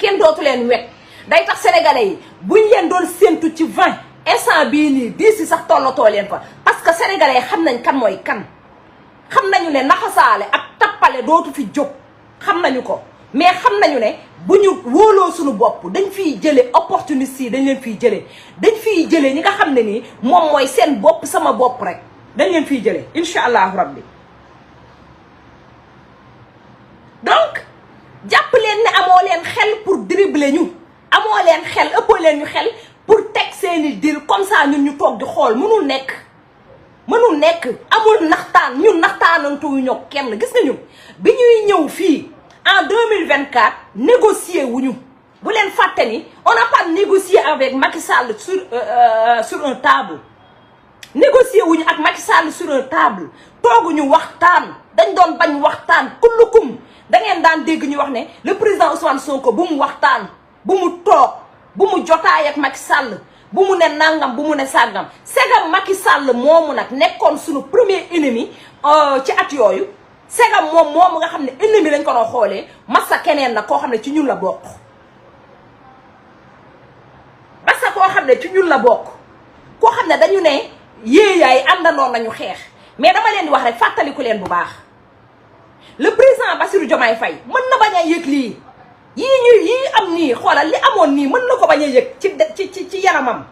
kenn dootu leen wet day tax sénégalais yi buñ leen doon séentu ci 20 instant bii nii 10 sax tollatoo leen fa parce que sénégalais yi xam nañ kan mooy kan xam nañu ne naxasaale ak tappale dootu fi jóg xam nañu ko mais xam nañu ne bu ñu wóoloo suñu bopp dañ fiy jëlee opportuniste yi dañ leen fiy jëlee dañ fiy jëlee ñi nga xam ne nii moom mooy seen bopp sama bopp rek dañ leen fiy jëlee incha allahu rabbi donc jàpp leen ne amoo leen xel pour dribbler ñu amoo leen xel ëppoo leen ñu xel pour teg seeni dil comme ça ñun ñu toog di xool mënul nekk amul naxtaan ñun naxtaanantuwu ñoo kenn gis nga ñun bi ñuy ñëw fii en 2024 négocier wuñu bu leen fàtte ni on n'a pas négocié avec Macky Sall sur un table négocier wuñu ak Macky Sall sur un table tooguñu waxtaan dañ doon bañ waxtaan kullukum da ngeen daan dégg ñu wax ne le président Ousmane Sonko bu mu waxtaan bu mu toog bu mu jotaay ak Macky Sall bu mu ne nangam bu mu ne sàngam segam Macky Sall moomu nag nekkoon suñu premier ennemi ci at yooyu segam moomu nga xam ne ennemi lañ ko doon xoolee massa keneen nag koo xam ne ci ñun la bokk massa koo xam ne ci ñun la bokk koo xam ne dañu ne yéeyaay àndandoon nañu xeex mais dama leen di wax rek fàttaliku leen bu baax le président Bassirou Diomaye Faye mën na bañ a yëg lii yii am nii xoolal li amoon nii mën na ko bañ a yëg ci yaramam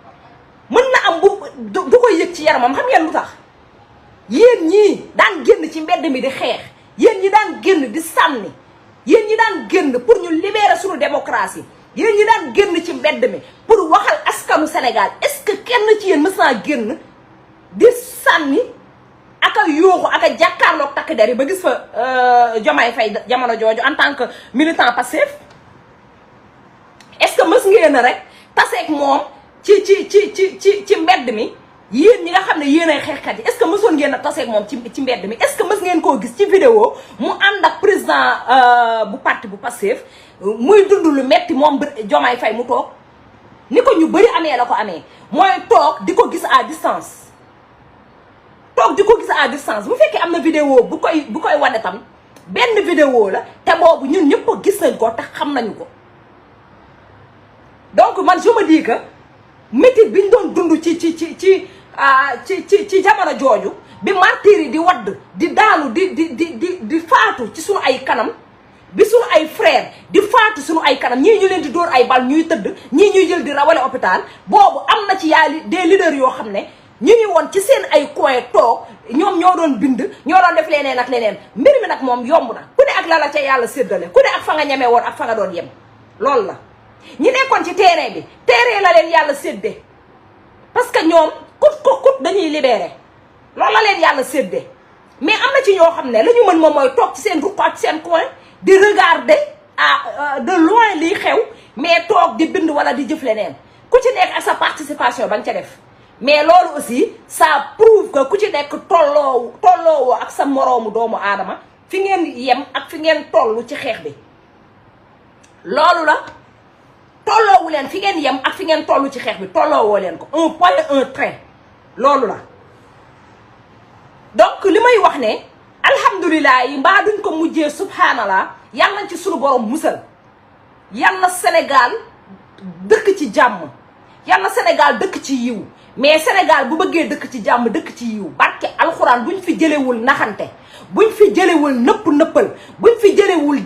mën na am du koy yëg ci yaramam xam ngeen lu tax yéen ñii daan génn ci mbedd mi di xeex yéen ñi daan génn di sànni yéen ñi daan génn pour ñu libérer suñu démocratie yéen ñi daan génn ci mbedd mi pour waxal askanu Sénégal est-ce que kenn ci yéen mës naa génn di sànni ak a yooxu ak a jàkkaarloog takk der yi ba gis fa Diomaye Faye jamono jooju en tant que militant passif est-ce que mës ngeen a rek taseeg moom ci mbedd mi yéen ñi nga xam ne yéen ay xeexkat yi est-ce que mësoon ngeen a taseeg moom ci mbedd mi est-ce que mës ngeen koo gis ci vidéo mu ànd ak président bu parti bu passif muy dund lu metti moom Diomaye Faye mu toog ni ko ñu bëri amee la ko amee mooy toog di ko gis à distance bu fekkee am na vidéo bu koy wane tam benn vidéo la te boobu ñun ñëpp gis nañ ko te xam nañu ko donc man je me dis que métit bi ñu doon dund ci jamono jooju bi martyr yi di wadd di daanu di faatu ci suñu ay kanam bi suñu ay frère di faatu suñu ay kanam ñii ñu leen di dóor ay bal ñuy tëdd ñii ñuy jël di rawale hôpital boobu am na ci des leaders yoo xam ne ñu ngi woon ci seen ay coin toog ñoom ñoo doon bind ñoo doon def leneen ak leneen mbir mi nag moom yomb na ku ne ak la ca yàlla séddale ku ne ak fa nga ñemee woon ak fa nga doon yem loolu la ñi nekkoon ci terrain bi terrain la leen yàlla séddee parce que ñoom kut dañuy libéré loolu la leen yàlla séddee mais am na ci ñoo xam ne la ñu mën moom mooy toog ci seen ruq ak seen coin di regarder de loin liy xew mais toog di bind wala di jëf leneen ku ci nekk ak sa participation ba nga ca def mais loolu aussi ça prouve que ku ci nekk tolloowoo ak sa moroomu doomu aadama fi ngeen yem ak fi ngeen toll ci xeex bi loolu la tolloowu leen fi ngeen yem ak fi ngeen toll ci xeex bi tolloowoo leen ko un point un trait loolu la donc li may wax ne alhamdulilah yi mbaa duñ ko mujjee subhanallah yal nañ ci sunu borom musal yal na Sénégal dëkk ci jàmm yal na Sénégal dëkk ci yiw mais Sénégal bu bëggee dëkk ci jàmm dëkk ci yiw barke alxuraan buñ fi jëlewul naxante buñ fi jëlewul nëppal buñ fi jëlewul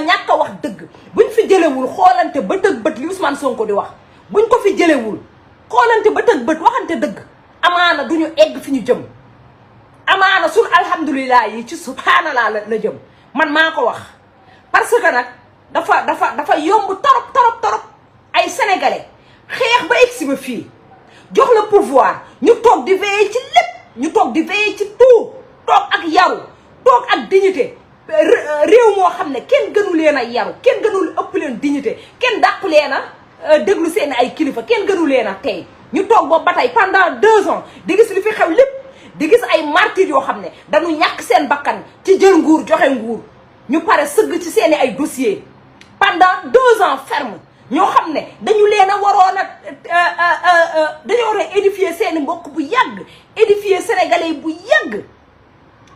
ñàkk a wax dëgg buñ fi jëlewul xoolante bët ak bët li Ousmane Sonko di wax buñ ko fi jëlewul xoolante bët ak bët waxante dëgg amaana duñu egg fi ñu jëm amaana sul alhamdulilah yi ci subhanallah la jëm man maa ko wax parce que nag dafa yomb torop ay sénégalais xeex ba egsi ba fii jox la pouvoir ñu toog di veiller ci lépp ñu toog di veiller ci tout toog ak yaru toog ak dignité réew moo xam ne kenn gënu leen a yaru kenn gënul ëpp leen dignité kenn dàqu leen a déglu seen ay kilifa kenn gënu leen a tey ñu toog boobu ba tey pendant 2 ans di gis li fi xew lépp di gis ay martyrs yoo xam ne dañu ñàkk seen bakkan ci jël nguur joxe nguur ñu pare sëgg ci seeni ay dossiers pendant 2 ans ferme ñoo xam ne dañu leen a waroon a dañoo war a édifier seeni mbokk bu yàgg édifier sénégalais bu yàgg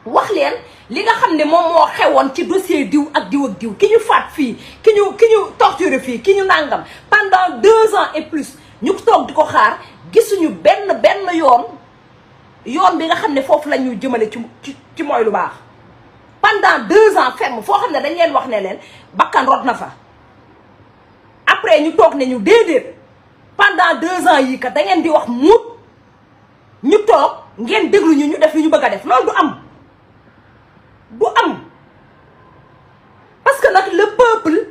wax leen li nga xam ne moom moo xewoon ci dossier diw ak diw ak diw ki ñu faat fii ki ñu torturé fii ki ñu nàngam pendant 2 ans et plus ñu toog di ko xaar gisuñu benn yoon bi nga xam ne foofu la ñu jëmale ci mooy lu baax pendant 2 ans ferme foo xam ne dañ leen wax ne leen bakkan rot na fa après ñu toog ne ñu déedéet pendant 2 ans yii kat da ngeen di wax muut ñu toog ngeen déglu ñu def li ñu bëgg a def loolu du am parce que nag le peuple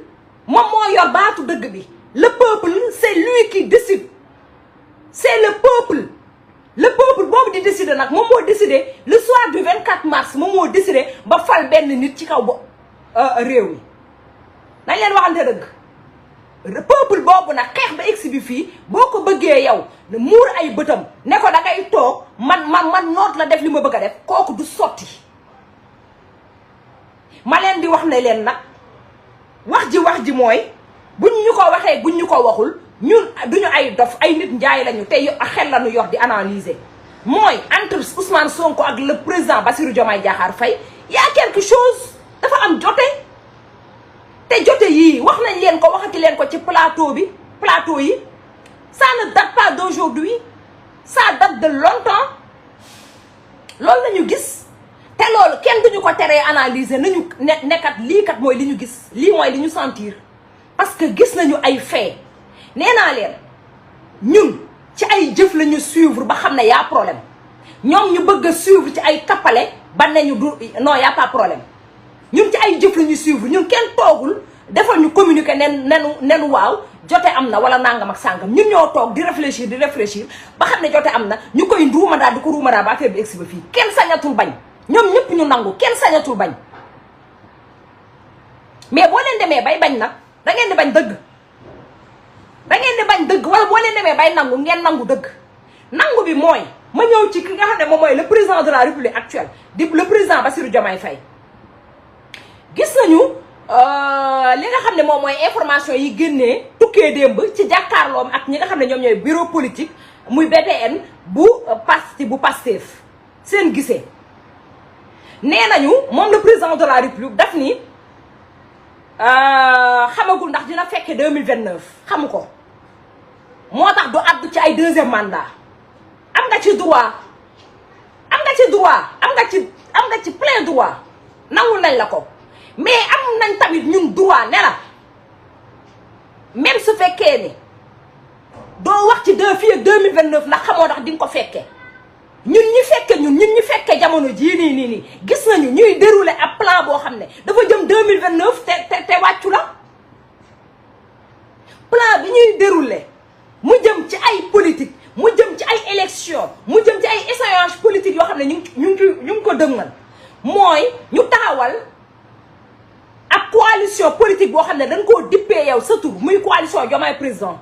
moom moo yor baatu dëgg bi le peuple c'est lui qui décide c'est le peuple boobu di décider nag moom moo décider le soir du 24 mars moom moo décider ba fal benn nit ci kaw réew mi nañ leen waxante dëgg peuple boobu nag xeex ba egsi bi fii boo ko bëggee yow muur ay bëtam ne ko da ngay toog man noot la def li ma bëgg a def kooku du sotti ma leen di wax ne leen nag wax ji mooy buñ ñu ko waxee buñ ñu ko waxul ñun duñu ay dof ay nit njaay lañu te xel lañu yor di analyser mooy entre Ousmane Sonko ak le président Bassirou Diomaye Diakhar Faye y a quelque chose dafa am jote te jote yii wax nañ leen ko waxati leen ko ci plateau yi ça ne date pas d'aujourd'hui ça date de longtemps loolu la ñu gis te loolu kenn duñu ko teree analyser nañu nekkat lii kat mooy li ñu gis lii mooy li ñu sentir parce que gis nañu ay fait nee naa leen ñun ci ay jëf la ñu suivre ba xam ne y'a problème ñoom ñu bëgg a suivre ci ay tappale ba ne ñu du non y'a pas problème ñun ci ay jëf la ñu suivre ñun kenn toogul defal ñu communiquer nenu waaw jote am na wala nangam ak sàngam ñun ñoo toog di réfléchir ba xam ne jote am na ñu koy nduumandaa di ko ruumandaa ba affaire bi egsi ba fii kenn sañatul bañ ñoom ñëpp ñu nangu kenn sañatul bañ mais boo leen demee bay bañ nag da ngeen di bañ dëgg wala boo leen demee bay nangu ngeen nangu dëgg nangu bi mooy ma ñëw ci ki nga xam ne moom mooy le président de la république actuelle di le président Bassirou Diomaye Faye gis nañu li nga xam ne moom mooy information yi génnee tukkee démb ci jàkkaarloom ak ñi nga xam ne ñoom ñooy bureau politique muy BPN bu Pastef seen gisee nee nañu moom le président de la république daf ni xamagul ndax dina fekke 2029 xamu ko moo tax du addu ci ay 2e mandat am nga ci droit am nga ci plein droit nangul nañ la ko mais am nañ tamit ñun droit ne la même su fekkee ni doo wax ci fii ak 2029 ndax xamoo ndax di nga ko fekke ñun ñi fekke jamono jii nii gis nañu ñuy dérouler ab plan boo xam ne dafa jëm 2029 te wàccu la plan bi ñuy dérouler mu jëm ci ay politique mu jëm ci ay élection mu jëm ci ay échéances politiques yoo xam ne ñu ngi ko dëgmal mooy ñu taxawal ak coalition politique boo xam ne dañ koo dippee yow sa tur muy coalition Diomaye président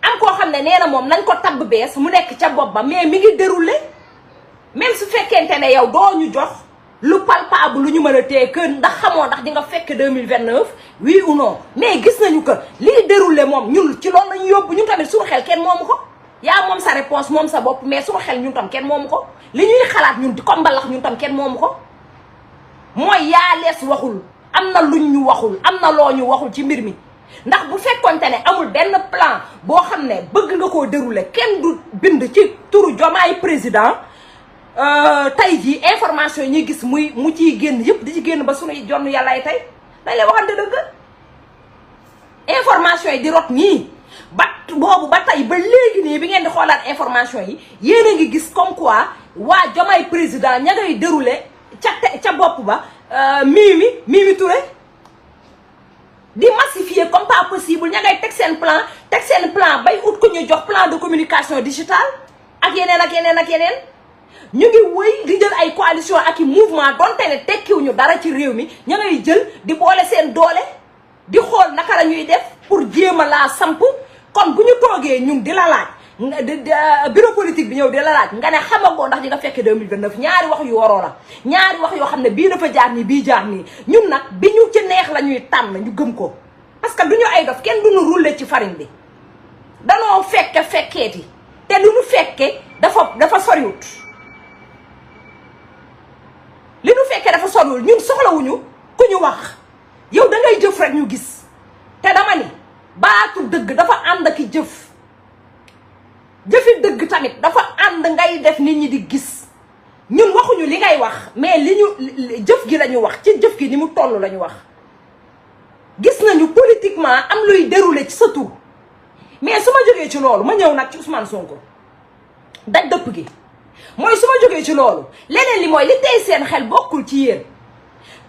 am koo xam ne nee na moom nañ ko tabb bees mu nekk ca bopp ba mais mi ngi déroulé même su fekkente ne yow doo ñu jox lu palpable lu ñu mën a téye que ndax xamoo ndax di nga fekk 2029 oui ou non mais gis nañu que liy déroulé moom ñun ci loolu lañu yóbbu ñun tamit suñu xel kenn moomu ko yaa moom sa réponse moom sa bopp mais suñu xel ñun tam kenn moomu ko li ñuy xalaat ñun di ko mbalax ñun tam kenn moomu ko mooy yaa lees waxul am na luñ ñu waxul am na loo ñu waxul ci mbir mi ndax bu fekkonte ne amul benn plan boo xam ne bëgg nga koo dérouler kenn du bind ci turu Diomaye président tey jii information yi ñuy gis mu ciy génn yëpp di ci génn ba suñuy jonn yàllaay tey dañ lay waxante dëgg information yi di rot nii ba boobu ba tey ba léegi nii bi ngeen di xoolaat information yi yéen a ngi gis comme quoi waa Diomaye président ña ngay dérouler ca bopp ba Mimi Touré di massifier comme pas possible ña ngay teg seen plan bay ut ko ñu jox plan de communication digitale ak yeneen ñu ngi wëy di jël ay coalition ak i mouvement donte ne tekkiwuñu dara ci réew mi ña ngay jël di boole seen doole di xool naka la ñuy def pour jéem a laa samp kon bu ñu toogee ñun di la laaj bureau politique bi ñëw di la laaj nga ne xamagoo ndax di nga fekke 2029 ñaari wax yu waroo la ñaari wax yoo xam ne bii dafa jaar nii bii jaar nii ñun nag bi ñu ci neex la ñuy tànn ñu gëm ko parce que du ñu ay dof kenn duñu rouler ci farine bi danoo fekkeeti te lu ñu fekke dafa soriwut fekkee dafa sonul ñun soxlawuñu ku ñu wax yow da ngay jëf rek ñu gis te dama ni baatu dëgg dafa ànd ak jëf jëfi dëgg tamit dafa ànd ngay def nit ñi di gis ñun waxuñu li ngay wax mais li ñu jëf gi lañu wax ci jëf gi ni mu toll lañu wax gis nañu politiquement am luy déroulé ci sa tur mais su ma jógee ci loolu ma ñëw nag ci Ousmane Sonko daj dëpp gi mooy su ma jógee ci loolu leneen li mooy li tey seen xel bokkul ci yéen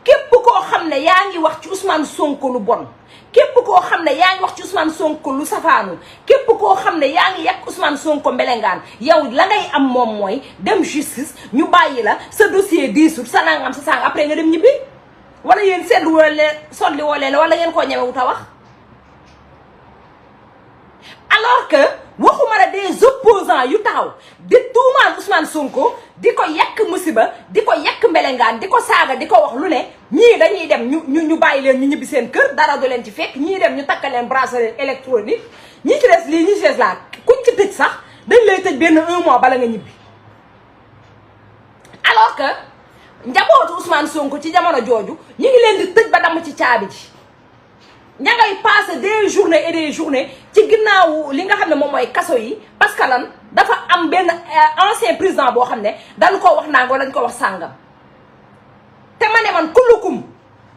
képp koo xam ne yaa ngi wax ci Ousmane Sonko lu bon képp koo xam ne yaa ngi wax ci Ousmane Sonko lu safaanu képp koo xam ne yaa ngi yàq Ousmane Sonko mbelengaan yow la ngay am moom mooy dem justice ñu bàyyi la sa dossier diisut sa nangam sa sang après nga dem ñibbi wala yéen seetlu woo leen sotli woo leen wala ngeen koo ñemewut a wax alors que waxuma la des opposants yu taxaw di tuumaan Ousmane Sonko di ko yàq musiba di ko yàq mbelengaan di ko saaga di ko wax lu ne ñii dañuy dem ñu bàyyi leen ñu ñibbi seen kër dara du leen ci fekk ñii dem ñu takka leen bracelet électronique ñi ci des lii ñi ci des laa kuñ ci tëj sax dañ lay tëj benn 1 mois bala nga ñibbi alors que njabootu Ousmane Sonko ci jamono jooju ñu ngi leen di tëj ba damm ci caabi ji ña ngay passé des journées et des journées ci ginnaaw li nga xam ne moom mooy kaso yi parce que lan dafa am benn ancien président boo xam ne dañu ko wax nangoo dañu ko wax sàngam te ma ne man kullukum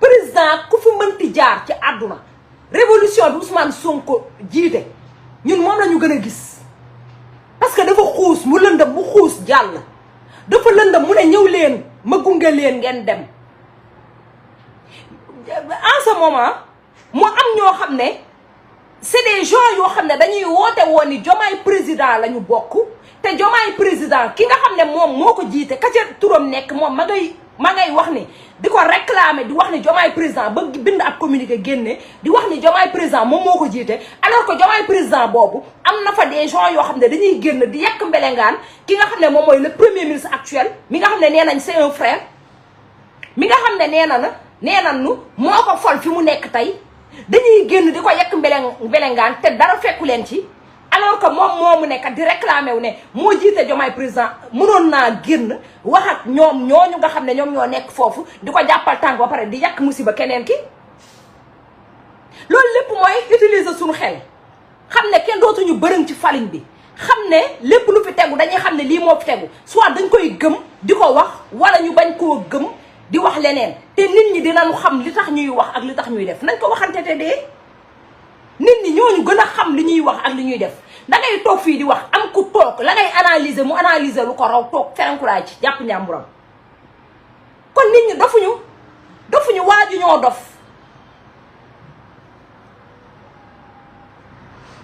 président ku fi mënti jaar ci àdduna révolution bi Ousmane Sonko jiite ñun moom la ñu gën a gis parce que dafa xuus mu lëndëm mu xuus jàll dafa lëndëm mu ne ñëw leen ma gunge leen ngeen dem en ce moment mu am ñoo xam ne c'est des gens yoo xam ne dañuy woote woon ni Diomaye président la ñu bokk te Diomaye président ki nga xam ne moom moo ko jiite ka ca turam nekk moom ma ngay wax ni di ko réclamer di wax ni Diomaye président ba bind ab communiqué génne di wax ni Diomaye président moom moo ko jiite alors que Diomaye président boobu am na fa des gens yoo xam ne dañuy génn di yàq mbelengaan ki nga xam ne moom mooy le premier ministre actuel mi nga xam ne nee nañ c'est un frère mi nga xam ne nee nañu moo ko fol fi mu nekk tey dañuy génn di ko yekk mbelengaan te dara fekku leen ci alors que moom moomu nekkat di réclamé wu ne moo jiite Diomaye président mënoon naa génn wax ak ñoom ñooñu nga xam ne ñoom ñoo nekk foofu di ko jàppal tànk ba pare di yàq musiba keneen ki loolu lépp mooy utiliser suñu xel xam ne kenn dootuñu bërëng ci farine bi xam ne lépp lu fi tegu dañuy xam ne lii moo fi tegu soit dañ koy gëm di ko wax wala ñu bañ koo gëm di wax leneen te nit ñi dinañu xam li tax ñuy wax ak li tax ñuy def nañ ko waxante te dee nit ñi ñooñu gën a xam li ñuy wax ak li ñuy def da ngay toog fii di wax am ku toog la ngay analyser mu analyser lu ko raw toog ferenkulaay ci jàpp ñàmburam kon nit ñi dofuñu waaju ñoo dof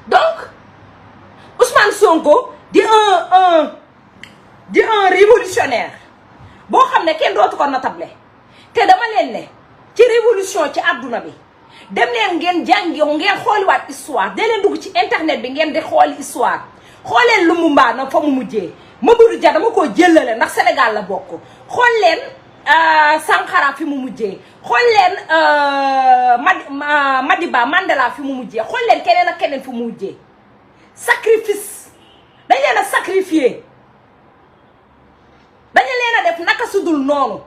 donc Ousmane Sonko di un révolutionnaire boo xam ne kenn dootu ko natable te dama leen ne ci révolution ci àdduna bi dem leen ngeen jàngi ngeen xooliwaat histoire dee leen dugg ci internet bi ngeen di xooli histoire xooleen Lumumba na fa mu mujjee Mamadou Dia dama koo jëlale ndax Sénégal la bokk xool leen Sankara fi mu mujjee xool leen Madiba Mandela fi mu mujjee xool leen keneen ak keneen fi mu mujjee sacrifice dañ leen a sacrifier dañu leen a def naka sudul noonu